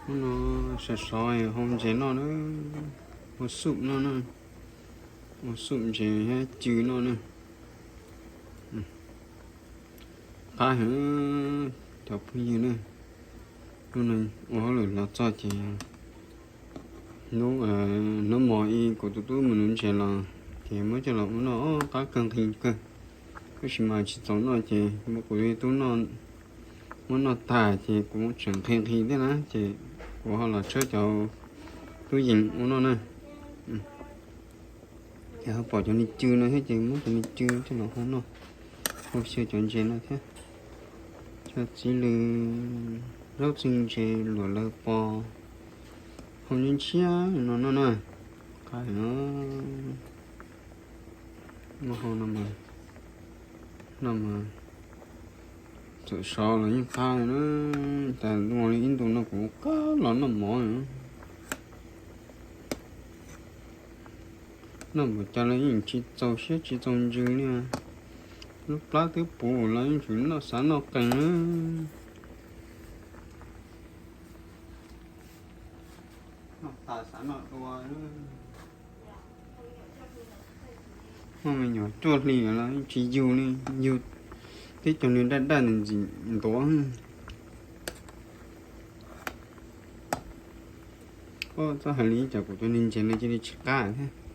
Hnub no sov sov hau ntses noj na, ua soup noj na, ua soup ntses thiab cw noj na. Qab heev cov phooj ywg na, hnub no ua hauj lwm los txog ces hnub, hnub mos ib kuv tus tub mus nuv ntses los ces muab coj los ua noj, qab kawg nqhis kawg. Tab sis mas tsis txaus noj ces muab kuv tus tub muab noj tag ces kuv tseem nqhis nqhis thiab na ces kuv ho los tshawb cov tub yees ua noj na. Ces ho pom cov niag cw no thiab ces muab cov niag cw coj los ua noj, ua xyaw cov ntses no thiab. Cov txiv lws, zaub txwv ntses luam lawv pos, hau ntshiab ntshiab no noj na. Qab heev. Muab hau no mas, no mas txawm sov los yeej qab li na. Tas ua li ib ntus no kuv qab los noj mov. Noj npaum cas los yeej tsis txaus siab tsis txaus ntsws li. Lub plab twb puv los yeej tseem noj xav noj qees na. Noj tas xav noj dua. Muaj me nyuam cuaj hlis los tsis yug li, yug tib co niag daj daj ntxim ntxim ntuav. Txhob hais li cas kuv cov niag ntses no cia li tsis qab thiab.